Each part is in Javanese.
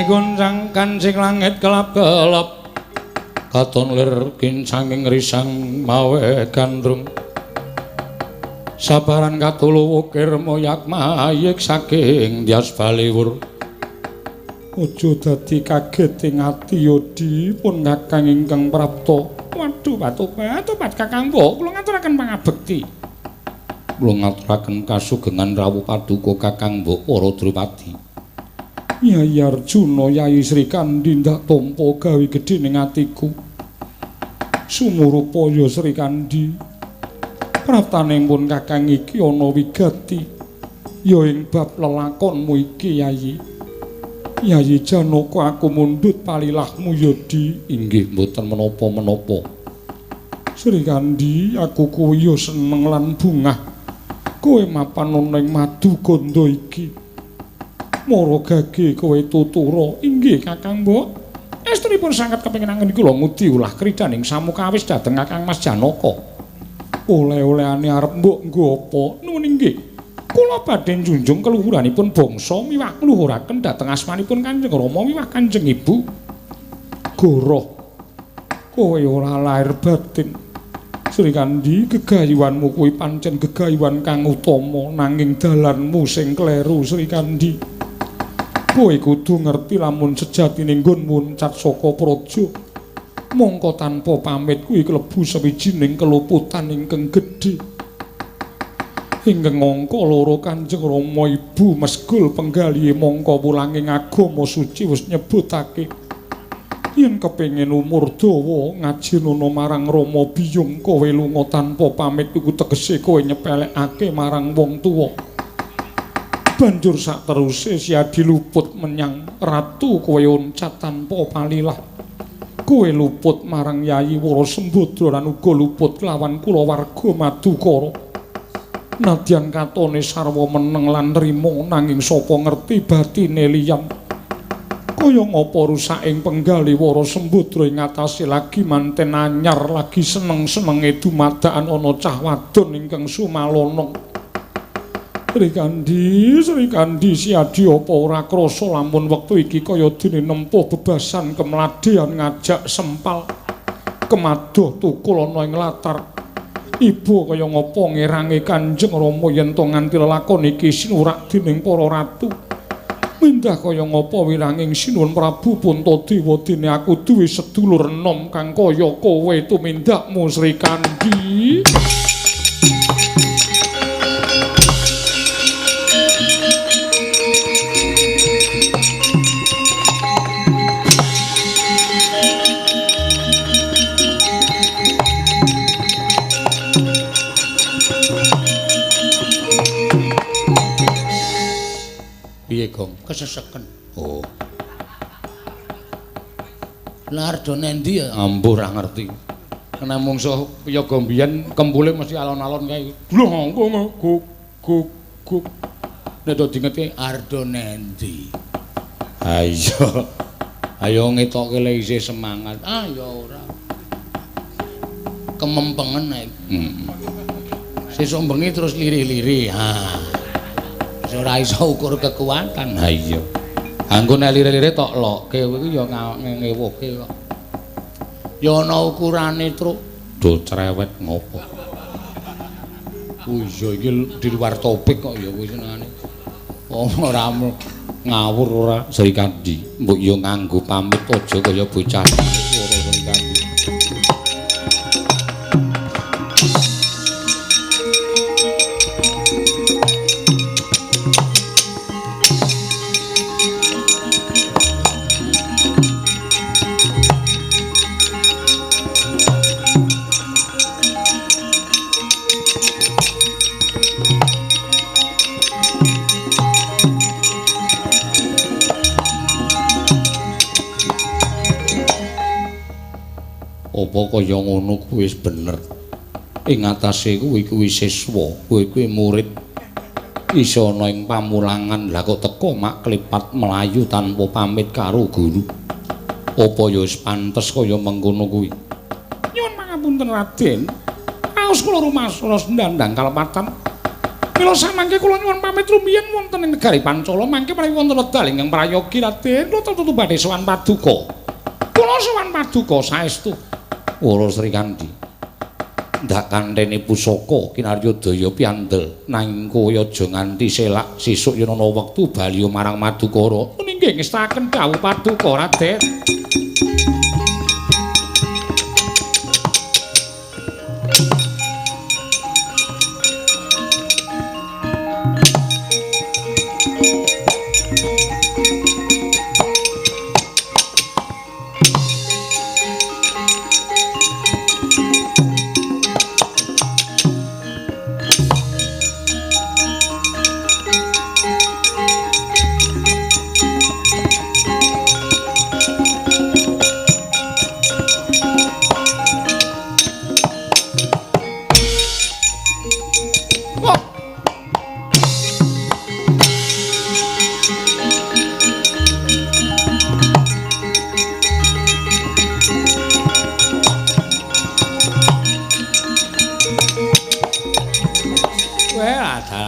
Guncang kancing langit kelap-kelap katon lir kincanging risang mawe gandrung sabaran katulu wukir moyak mayik saking Dyas Baliwur. Aja dadi kaget ing ati Yodi pun kakang ingkang prapta. Waduh batu-batu kakang mbok kula ngaturaken pangabekti. Kula ngaturaken kasugengan rawuh paduka kakang mbok para Drupadi. Yai Arjuna Yai Srikandhi ndak tampa gawe gedhe ning atiku. Sumurupa ya Srikandhi. Praptane pun kakang iki ana wigati. Ya ing bab lelakonmu iki Yai. Yai Janaka aku mundhut palilahmu ya Di. Inggih mboten menapa-menapa. Srikandhi aku kuwi ya seneng lan bungah. Kowe mapan ana ing Madugandha iki. Mara gage kowe tutura. Inggih kakang mbok. Estunipun sanget kepengin anggen kula ngudi ulah kridaning samukawis dhateng kakang Mas Janaka. Oleh-olehane arep mbok nggo apa? Nuwun inggih. Kula badhe njunjung keluhuranipun bangsa miwah ngluhuraken dhateng asmanipun Kanjeng Rama miwah Kanjeng Ibu. Goroh. Kowe ora lahir batin. Srikandhi gegayuhanmu kuwi pancen gegayuhan kang utama nanging dalanmu sing kleru Srikandhi. Kowe kudu ngerti lamun sejatine nggon muncat saka praja mongko tanpa pamit kuwi klebu sawijining keluputan ingkang gedhe. Ingkang angka loro Kanjeng Rama Ibu mesgul penggalihe mongko wulanging agama suci wis nyebutake yen kepengin umur dawa ngajinono marang Rama biyung kowe lunga tanpa pamit iku tegese kowe nyepelekake marang wong tuwa. Banjur sakteruse Siadi luput menyang ratu kowe oncat tanpa palilah. Kowe luput marang Yayi Wara Sembadra lan uga luput kelawan kulawarga Madukara. Nadyan katone sarwa meneng lan nrima nanging sapa ngerti batine liyan. Kaya ngapa rusaking penggali Wara Sembadra ing atase lagi manten anyar lagi seneng-senenge dumadakan ana cah wadon ingkang sumalana. Srikandhi, Srikandhi Siadi apa ora krasa lamun wektu iki kaya dene nempuh bebasan kemladhean ngajak sempal kemadoh tukul ana ing latar. Ibu kaya ngapa ngerange Kanjeng Rama yen to nganti lelakon iki sinurak dening para ratu. Mindah kaya ngapa wiranging Sinuwun Prabu Puntadewa dene aku duwe sedulur enom kang kaya kowe tumindakmu Srikandhi. Piye Gong? Keseseken. Oh. Lah ardo nendi ya? Ambuh ora ngerti. Kena mungsuh piyaga mbiyen kempule mesti alon-alon kae. Glong guk guk guk. Nek do dingetke ardo nendi. Ha iya. Ayo ngetokke le isih semangat. Ah ya ora. Kemempengen ae. Heeh. Sesuk bengi terus lirih-lirih. Ha. Ora iso ukur kekuatan. Ha iya. Anggo nek lire-lire tok lokke kowe iki ya ngewuhke kok. Ya ana ukurane, Truk. Do cerewet ngopo? Oh iya iki di luar topik kok ya kuwi senengane. Oh ora ngawur ora Srikandhi. Mbok ya nganggo pamit aja kaya bocah ora Srikandhi. Apa kaya ngono kuwi wis bener? Ing atase kuwi kuwi siswa, kowe kuwi murid. Isa ana ing pamulangan, lah kok teka mak klipat mlayu tanpa pamit karo guru. Apa ya wis pantes kaya mengkono kuwi? Nyuwun pangapunten Raden. Raos kula rumaos ndandang kalepatan. Mila samangke kula nyuwun pamit rumiyin wonten ing negari Pancala, mangke menawi wonten wedal ingkang prayogi Raden, kula tentu badhe sowan paduka. Kula sowan paduka saestu. Wara Srikandhi. Ndak kantene pusaka kinarya daya piandel, nanging kowe aja nganti selak sesuk yen ana wektu bali marang Madukara. Nggih ngestakaken dawuh paduka Raden.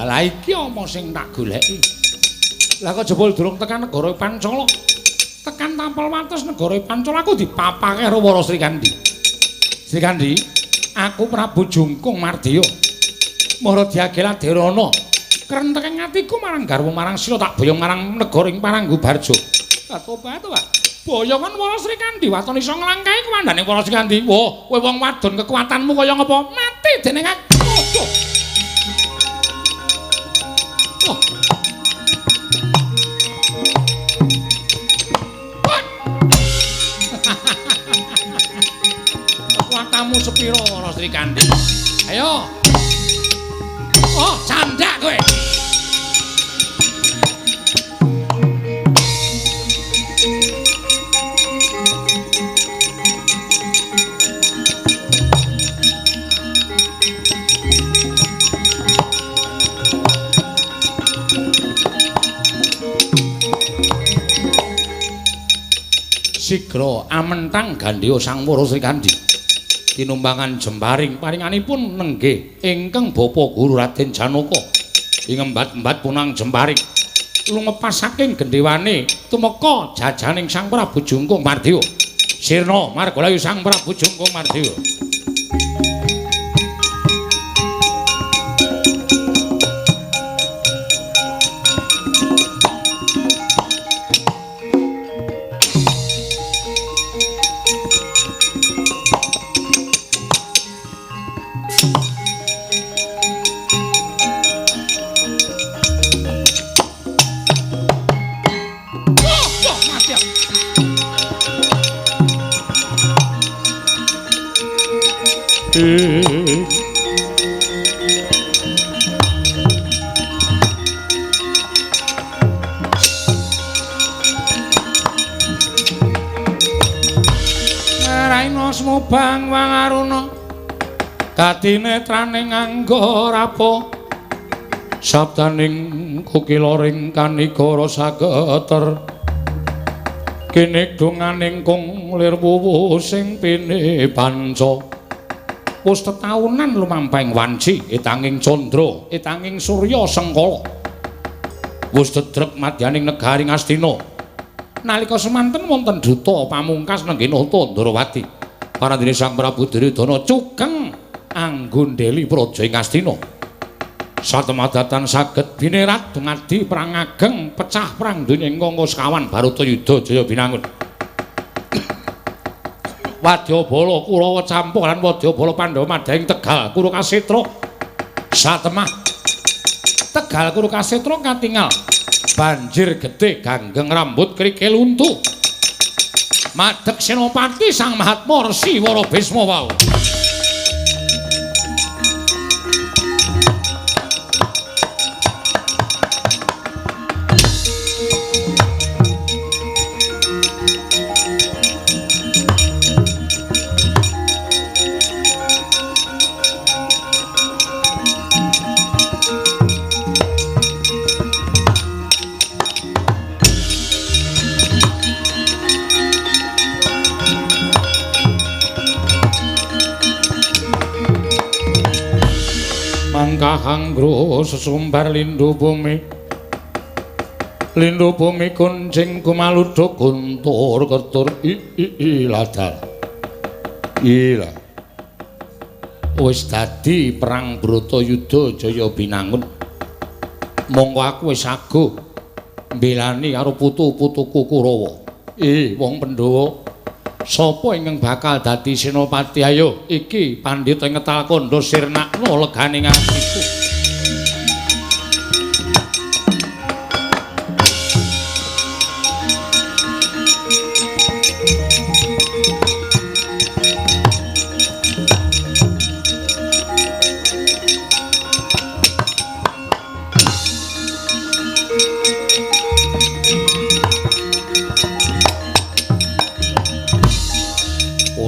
Lah iki apa sing tak goleki? Lah kok jebul durung tekan negara Pancala. Tekan tapel wates negara Pancala aku dipapake karo Wara Srikandhi. Srikandhi, aku Prabu Jungkung Mardiya. Mara diagel Aderana. Krenteke atiku marang garwa marang sira tak boyong marang negara ing Paranggubarja. Tobat, Pak. Boyongan Wara Srikandhi waton iso nglangkahi kuwandane Wara Srikandhi. Wah, kowe wong wadon kekuatanmu kaya ngapa? Mati dening aku. Kekuatanmu sepiro Wara Srikandhi? Ayo. Oh, candak kowe. Sigra amentang gandheya Sang Wara Srikandhi. Tinumpangan jemparing paringanipun nenggih ingkang bapa guru Raden Janaka. Ing embat-embat punang jemparing lumepas saking gendhewane tumeka jajaning Sang Prabu Jungkung Mardiya. Sirna margalayu Sang Prabu Jungkung Mardiya. Maraina smubang wangaruna katinetraning anggarapa sabdaning kukilaring kanigara sageter kinigdunganing kung lir wuwu sing pine panca. Wis tetaunan lumampahing wanci etanging candra etanging surya sengkala. Wis dedrek madyaning negari Ngastina. Nalika semanten wonten duta pamungkas nenggih Nata Ndrawati. Parandene Sang Prabu Duryudana cukeng anggondheli praja ing Ngastina. Satemadatan saged binerat dumadi perang ageng pecah perang donya ing angka sekawan Bharatayuda Jaya Binangun. Wadyabala Kurawa Campuh lan Wadyabala Pandhawa madhaing Tegal Kurukasetra. Satemah Tegal Kurukasetra katingal banjir gedhe ganggeng rambut krikil untu. Madeg Senopati Sang Mahatma Resi Warabisma wau. Sumingkah anggra sesumbar lindhu bumi. Lindhu bumi kuncing kumaludha guntur ketur i i i ladar. Ila. Wis dadi perang Bratayuda Jaya Binangun. Mongko aku wis aguh mbelani karo putu-putuku Kurawa. Wong Pandhawa, sapa ingkang bakal dadi senopati? Ayo, iki pandhita ngetal kandha sirnakna legane atiku.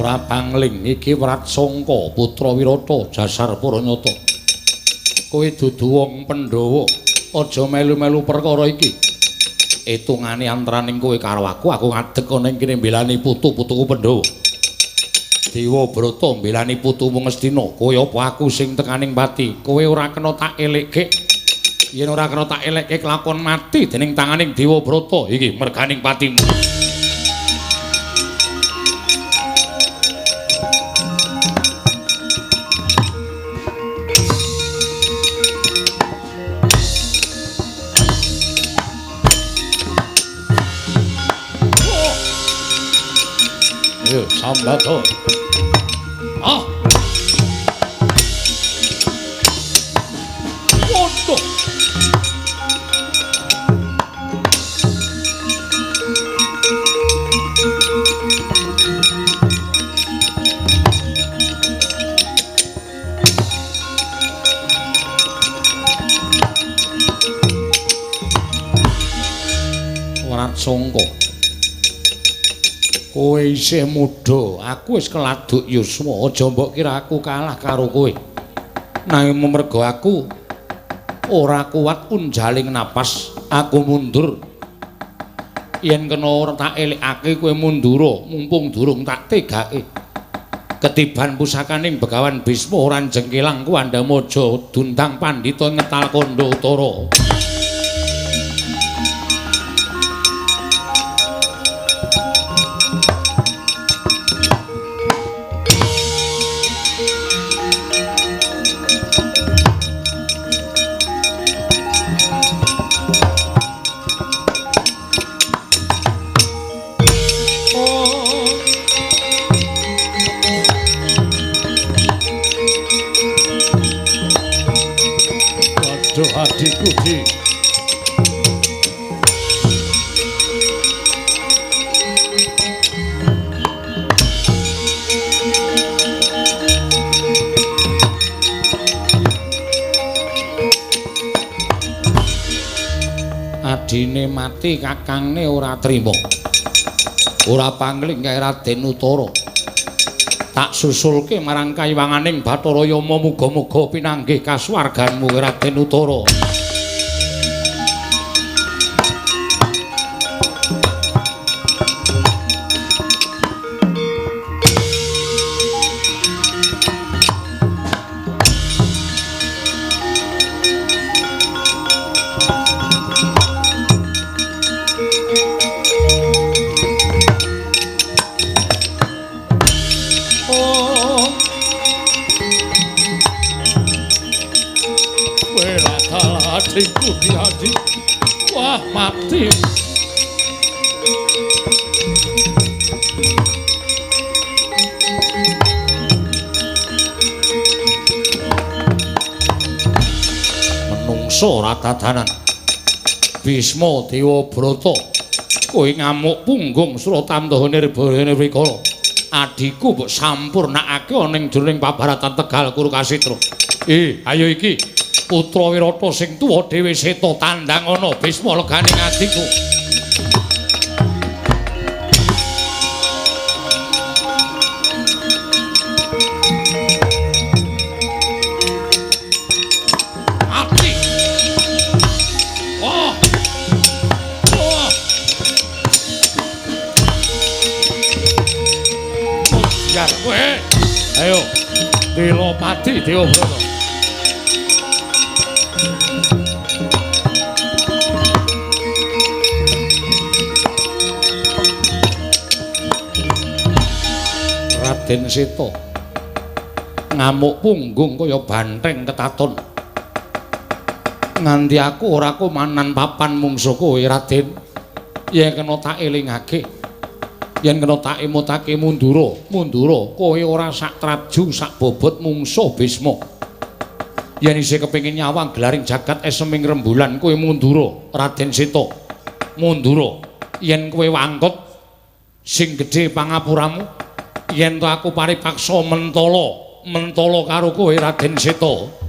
Ora pangling iki Wratsangka putra Wirata jasar Puranyata. Kowe dudu wong Pandhawa, aja melu-melu perkara iki. Etungane antaraning kowe karo aku, aku ngadeg ana ing kene mbelani putu-putuku Pandhawa. Dewa Brata mbelani putumu Ngastina, kowe apa aku sing tekaning pati? Kowe ora kena tak elekke. Yen ora kena tak elekke kelakon mati dening tanganing Dewa Brata iki merganing patimu. Ayo sambato. Ah. Waduh. Wratsangka, kowe isih muda, aku wis keladuk yuswa, aja mbok kira aku kalah karo kowe. Nanging merga aku ora kuat unjaling napas, aku mundur. Yen kena ora tak elekake kowe mundura, mumpung durung tak tegake. Ketiban pusakaning Begawan Bisma ora jengkelang ku Andamaja dundang pandhita ngetal kandha utara. Adikku di adine mati kakangne ora trima, ora pangling kae Raden Utara. Tak susulke marang kayiwanganing Bathara Yama, muga-muga pinanggih kasuwarganmu Raden Utara. Wah, mati. Menungso ora dadanan. Bisma Dewa Brata, kowe ngamuk punggung Suratamtaha Nirbaya Nirwikara. Adhiku mbok sampurnakake ana ing jroning pabaratan Tegal Kurukasitra. Ayo iki putra Wirata sing tuwa dhewe seta tandang ana Bisma legane adhiku. Mati. Wah. Wah. Biar kowe. Ayo Dilopati Dewa Brata. Raden Seta. Ngamuk punggung kaya banteng ketaton. Nganti aku ora kumanan papan mungsuh kowe Raden. Yen kena tak elingake. Yen kena tak emutake mundura, mundura kowe ora sak traju sak bobot mungsuh Bisma. Yen isih kepengin nyawang gelaring jagat eseming rembulan kowe mundura Raden Seta. Mundura. Yen kowe wangkut sing gedhe pangapuramu, yen to aku paripaksa mentala, mentala karo kowe Raden Seta.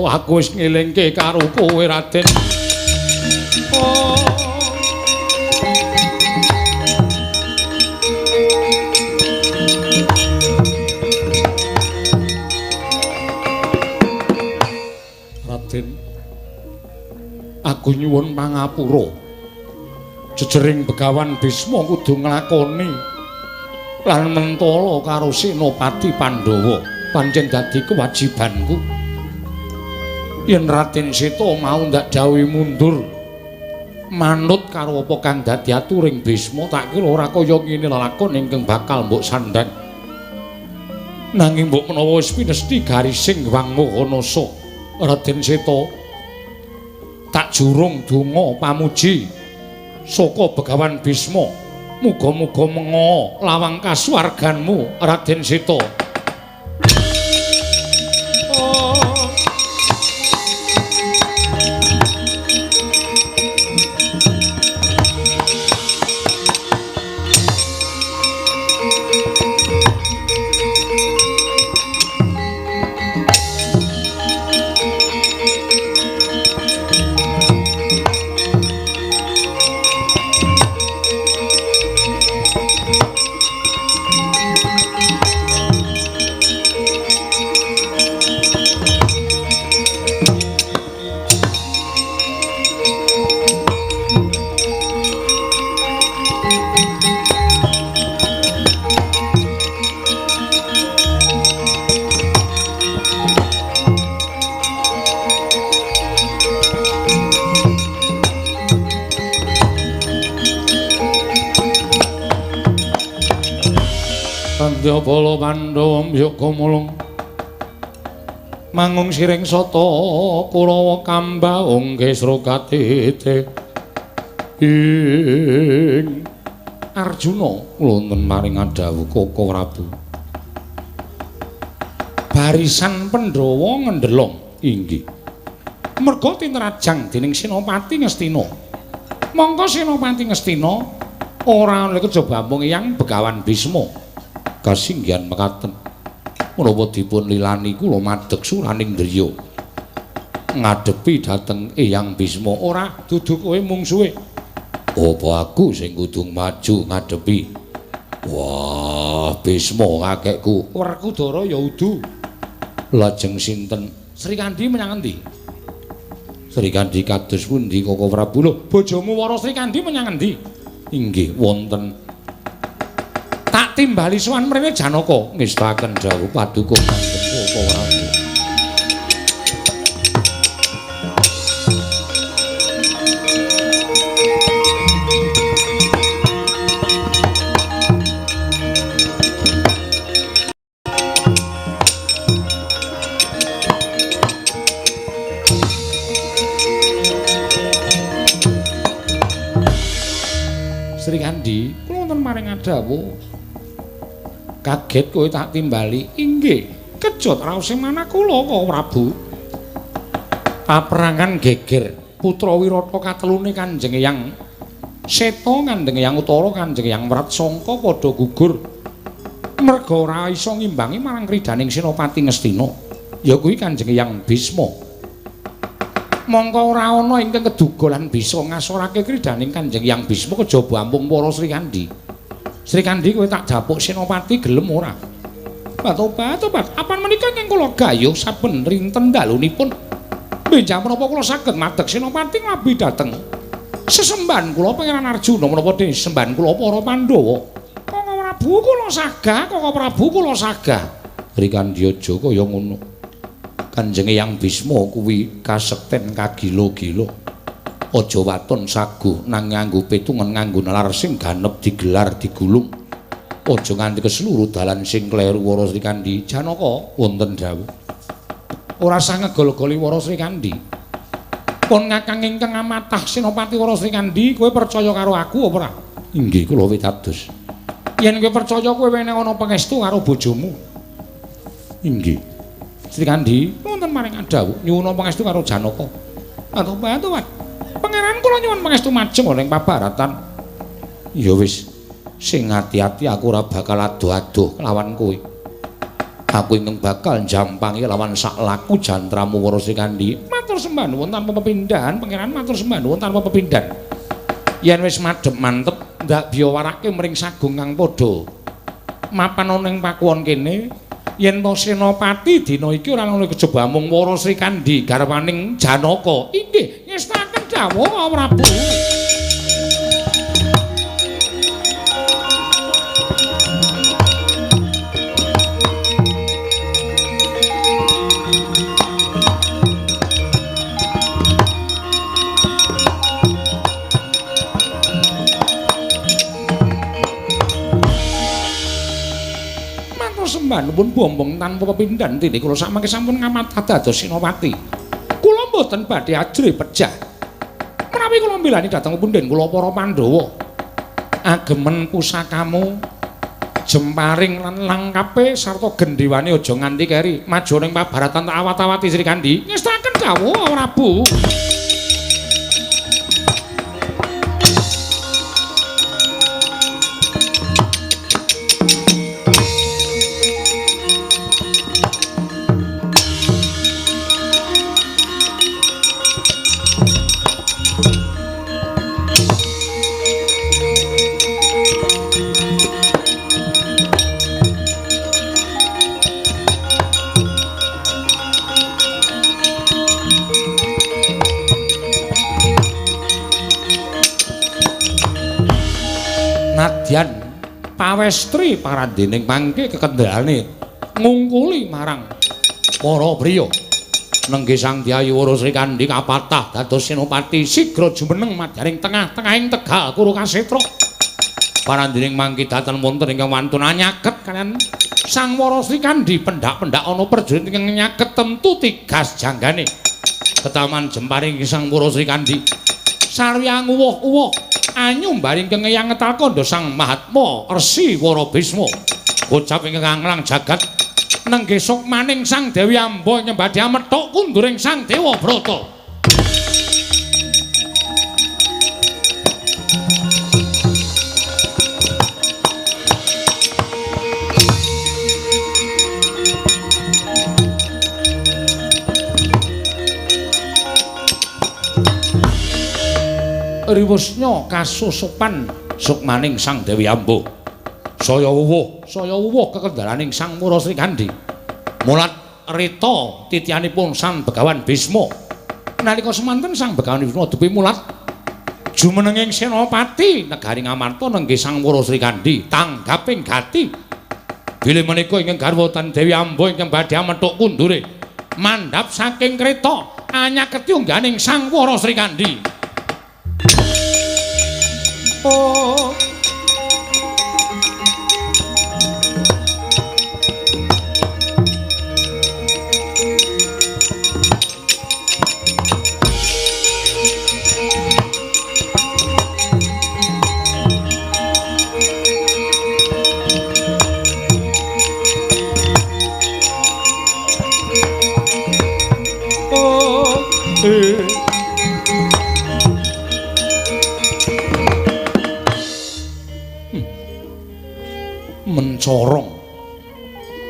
Aku wis ngelingke karo kowe Raden. Oh. Raden, aku nyuwun pangapura. Jejering Begawan Bisma kudu nglakoni lan mentala karo Senopati Pandhawa. Pancen dadi kewajibanku. Yen Raden Seta mau ndak dawuhi mundur manut karo apa kang dadi aturing Bisma, tak kira ora kaya ngene lelakon ingkang bakal mbok sandhang. Nanging mbok menawa wis pinesti garising Wang Mahanasa, Raden Seta, tak jurung donga pamuji saka Begawan Bisma. Muga-muga menga lawang kasuwarganmu Raden Seta. Bala Pandhawa mbyoga mulung mangung siring sata Kurawa kambaung kesra katite ing Arjuna wonten maring adhawuh Koko Prabu. Barisan Pandhawa ngendelong inggih merga tinrajang dening Senopati Ngastina. Mongko Senopati Ngastina ora ana kejaba mung Eyang Begawan Bisma. Kasinggihan mekaten menapa dipun lilani kula madeg suraning driya ngadepi dhateng Eyang Bisma. Ora dudu kowe mungsuhe, apa aku sing kudu maju ngadepi? Wah, Bisma kakekku Werkudara ya udu. Lajeng sinten? Srikandhi menyang endi? Srikandhi kados pundi Koko Prabu? Lho, bojomu Wara Srikandhi menyang endi? Inggih wonten. Tak timbali sowan mrene Janaka. Ngestaken dawuh paduka Kanjeng Koko Prabu. Srikandhi, kula wonten maring adhawuh. Kaget kowe tak timbali. Inggih, kejot raose manah kula Koko Prabu. Paprangan geger putra Wirata katelune Kanjeng Eyang Seta, Kanjeng Eyang Utara, Kanjeng Eyang Wratsangka padha gugur merga ora iso ngimbangi marang kridaning Senopati Ngastina, ya kuwi Kanjeng Eyang Bisma. Mongko ora ana ingkang keduga lan bisa ngasorake kridaning Kanjeng Eyang Bisma kejaba ampung para Srikandhi. Srikandhi kowe tak japuk Senopati gelem ora? Tobat, tobat. Apan menika ingkang kula gayuh saben rinten dalunipun. Benjang menapa kula saged madeg Senopati nglabi dhateng sesembahan kula Pangeran Arjuna menapa dene sembahan kula para Pandhawa. Koko Prabu kula sagah, Koko Prabu kula sagah. Srikandhi aja kaya ngono. Kanjeng Eyang Bisma kuwi kasekten kagila-gila. Aja waton saguh nang nganggo pitungan nganggo nalar sing ganep digelar digulung. Aja nganti keseluruh dalan sing kleru Wara Srikandhi. Janaka wonten dawuh. Ora sah ngegol-goli Wara Srikandhi. Pun ngakang ingkang amatah Senopati Wara Srikandhi, kowe percaya karo aku apa ora? Inggih kula pitados. Yen kowe percaya kowe wene ana pangestu karo bojomu. Inggih. Srikandhi wonten maring dawuh nyuwun pangestu karo Janaka. Atuh-atuh. Pangeran kula nyuwun pangestu majeng ning pabaratan. Ya wis. Sing ati-ati aku ora bakal adoh-adoh lawan kowe. Aku ingkang bakal njampangi lawan sak laku jantramu Wara Srikandhi. Matur sembah nuwun tanpa pepindhan, Pangeran, matur sembah nuwun tanpa pepindhan. Yen wis madhep mantep ndak biyawarake mring sagung kang padha mapan ana ing pakuwon kene. Yen to Senopati dina iki ora ana kejaba mung Wara Srikandhi garwaning Janaka. Inggih, ngestaken dawuh Prabu. Sembah nuwun bombong tanpa pepindhan dene kula samangke sampun ngamat dados Senopati. Kula mboten badhe ajrih pejah. Menawi kula milani dhateng punden kula para Pandhawa. Agemen pusakamu jemparing lan langkape sarta gendhewane aja nganti keri. Maju ning pabaratan tak awat-awati Srikandhi. Ngestaken dawuh Prabu. Nadyan pawestri parandening mangke kekendhalane ngungkuli marang para priya. Nenggih Sang Dyayu Wara Srikandhi kapatah dados senopati sigra jumeneng madyaring tengah-tengahing Tegal Kurukasetra. Parandening mangke dhateng wonten ingkang wantun anyaket kaliyan Sang Wara Srikandhi pendhak-pendhak ana prajurit ingkang nyaket tentu tigas janggane. Ketaman jemparing Sang Wara Srikandhi sarya nguwuh-uwuh anyumbaring kengeyang ngetal kandha Sang Mahatma Resi Wara Bisma. Gocap ingkang anglang jagat nenggih sukmaning Sang Dewi Amba nyembadhi amethuk kunduring Sang Dewa Brata. Riwusnya kasusupan sukmaning Sang Dewi Amba. Saya wuwuh kekendhalaning Sang Wara Srikandhi. Mulat rita titianipun Sang Begawan Bisma. Nalika semanten Sang Begawan Bisma dupi mulat jumenenging senopati negari Ngamarta nenggih Sang Wara Srikandhi tanggaping gati. Bilih menika ingkang garwa tan Dewi Amba ingkang badhe amethuk kundure mandhap saking kreta anyaketi ungganing Sang Wara Srikandhi. Oh.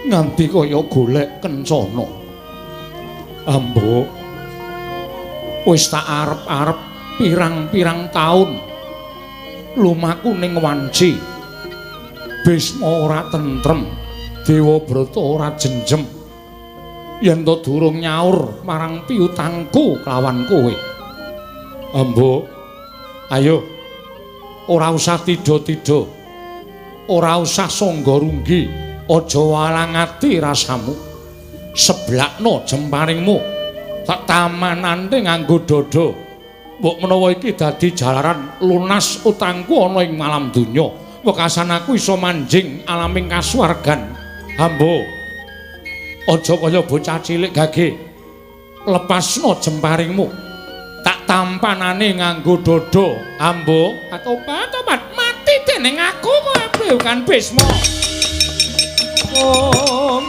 Nganti kaya golek kencana. Ambo, wis tak arep-arep pirang-pirang taun lumaku ning wanci. Bisma ora tentrem, Dewabrata ora jenjem. Yen to durung nyaur marang piutangku kelawan kowe. Ambo, ayo, ora usah tidha-tidha, ora usah sangga runggi, aja walang ati rasamu. Seblakno jemparingmu, tak tamanane nganggo dada. Mbok menawa iki dadi jalaran lunas utangku ana ing malam donya. Wekasan aku iso manjing alaming kasuwargan. Ambo, aja kaya bocah cilik gage. Lepasno jemparingmu, tak tampanane nganggo dada. Ambo, tobat mati dening aku kowe bukan Bisma. Om.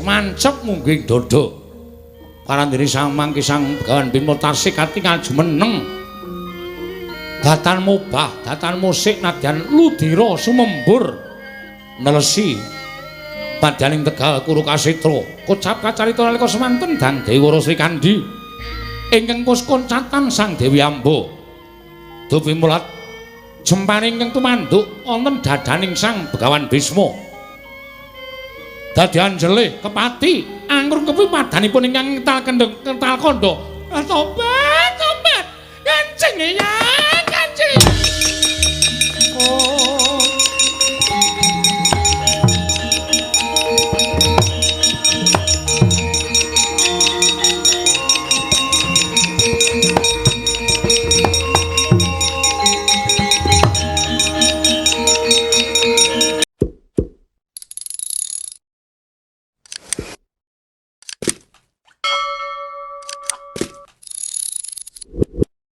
Mancep mungging dada. Parandene sang mangke sang Begawan Bima tasih katingal jumeneng. Datan mubah, datan musik nadyan ludira sumembur nelesi padyaning Tegal Kuru Kasetra. Kocap kacarita nalika semanten Dang Dewara Srikandhi ingkang puskoncatan Sang Dewi Amba. Dupi mulat jemparing ingkang tumanduk wonten dadaning Sang Begawan Bisma. Dadi anjelih kepati anggrung kepi padanipun ingkang kental kendeng kental kandha. Tobat, tobat. Kanjeng Eyang.